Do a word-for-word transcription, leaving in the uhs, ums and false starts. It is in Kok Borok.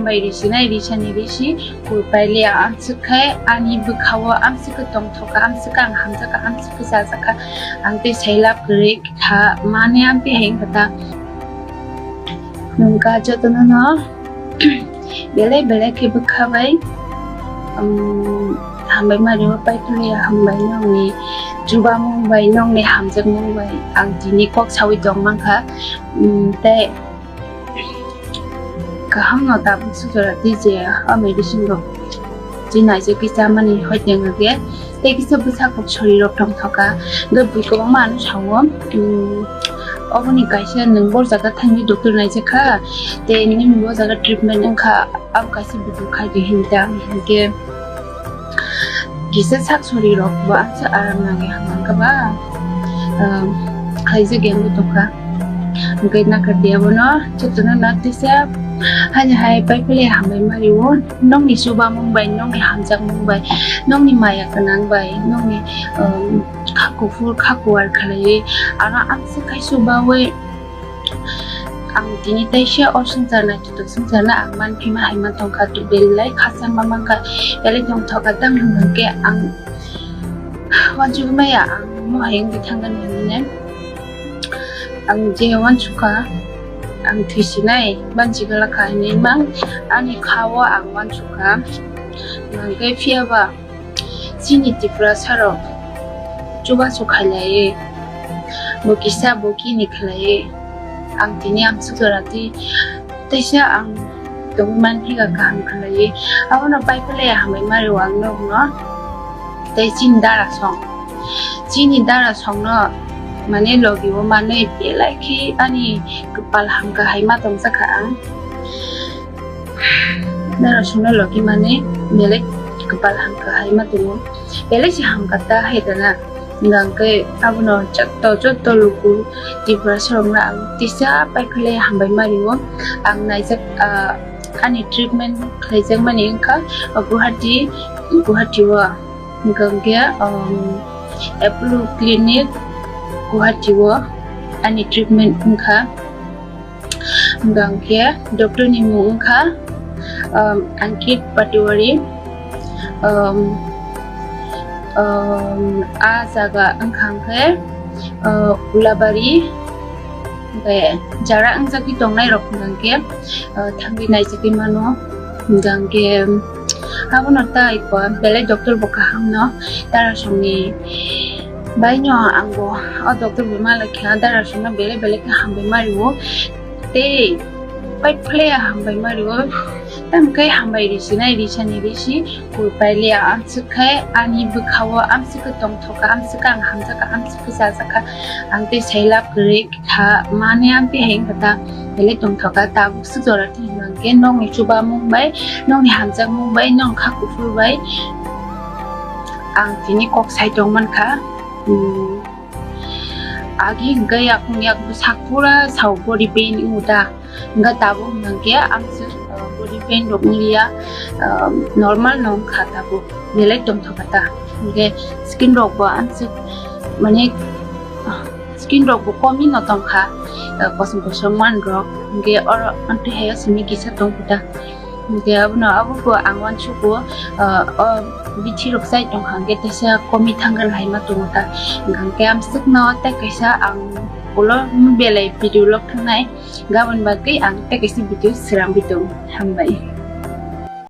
Bai risinai risani risi, kul pailiya amswk khai ani bwkhao amswk khe tongthokha, amswk khe ang hamjakha, amswk khe chajakha, ang tei sailab kwrwi kha mani amtwi hai wngkha ta. Nungkha jotono no belai belai khe bwkha bai, um, hambai mario pai tuli hambai nongni chubamung bai nongni hamjakmung bai ang tini kok sawi tong mankha, um, tei kaham no tabuk sujora twi je o medicine rok twi naijak kisa mani hoiteng age tei kisa bwsa kok sori rok tongthoka hwnkhe bui kwbangma ano sao, um, oboni kaisa nwng bo jaga thangwi doctor naijak kha tei nini bo jaga treatment wngkha. Abo kaisa video khaidi hinwi ta, hinkhe kisa sak sori rok bo aswk aram nangya hwnka ba, um, khaijak ya wngwi tongkha. Hwnkhe nakardi abono jotono no tisa hani hai pai phele hambai mario, nongni chubamung bai, nongni hamjakmung bai, nongni maya gwnang bai, nongni, um, kha kuphur kha kuar khlaiwi ano amswk khai chubawi. Ang tini teisa o swngchar naithotok swngcharno ang manphima hai mantongkha, belai khachangma mankha, belai tongthokha tang hwnkhe ang uansugwi maya ang mohai wngwi thangkha hinwi. Ang je uansukha, ang thwisinai bansi glakha hinwi mang ani khao ang uansukha, hwnkhe phiyaba chini Tiprasa rok chubachu khailaiwi, bo kisa bo kini khlaiwi, ang tini amswk jora twi teisa ang tongwi manphika kaham khlaiwi, abono pai phele hambai mario ang nokno tei chini dara song, chini dara songno mane logi o manwi belai khe ani kwpal hamkha hai ma tongjakha ang. Dara songno logi mani belai kwpal hamkha hai ma tongo. Belai se hamkha ta hai rwna. Hwnkhe abono joto, joto luku Tiprasa rokno ang tisa pai phele hambai mario. Ang naijak, ah, ani treatment khlaijak mani wngkha, ah, Guwahati, Guwahati o. Hwnkhe, um, Apollo Clinic Guwahati o ani treatment wngkha. Hwnkhe doctor ni mung wngkha, um, Ankit Patiwari, um, um, a jaga wngkha hwnkhe, uh, Ulabari, hwnkhe jara wngjagwi tongnai rok hwnkhe, uh, thangwi naijagwi mano, hwnkhe abono tai kok belai doctor bo kaham no darasongni bai no ang bo o doctor bo malai kha darasongno belai belai khe hambai mario. Tei pai phele hambai mario. Tamo khe hambai risinai risani risi, kul pailiya amswk khai ani bwkhao amswk khe tongthokha, amswk khe ang hamjakha, amswk khe chajakha, ang tei sailab kwrwi kha mani amtwi hai wngkha ta, belai tongthokha tabuk swk jora twi hwnkhe nokni chubamung bai, nokni hamjakmung bai, nok kha kuphur bai ang tini kok sai tong mankha. Hmm. Agi hwnkhe yakung yak bwsak pura sao body pain wngo ta. Hwnkhe tabuk hwnkhe amswk, uh, body pain rok wngliya, uh, normal no wngkha tabuk. Belai tongthokha ta. Hwnkhe skin rok bo amswk mane, uh, skin rok bo komi no tongkha, uh, kosom kosom man rok. Hwnkhe oro amtwi hai o simi kisa tongkha ta. Hwnkhe abono abo bo ang uansugo, ah, o bithi rok chai tongkha hwnkhe teisa komi thangkha hai ma tongo ta. Hwnkhe amswkno tei kaisa ang ulo belai video log thangnai, gabon bagwi ang tei kaisa video srangwi tongo. Hambai.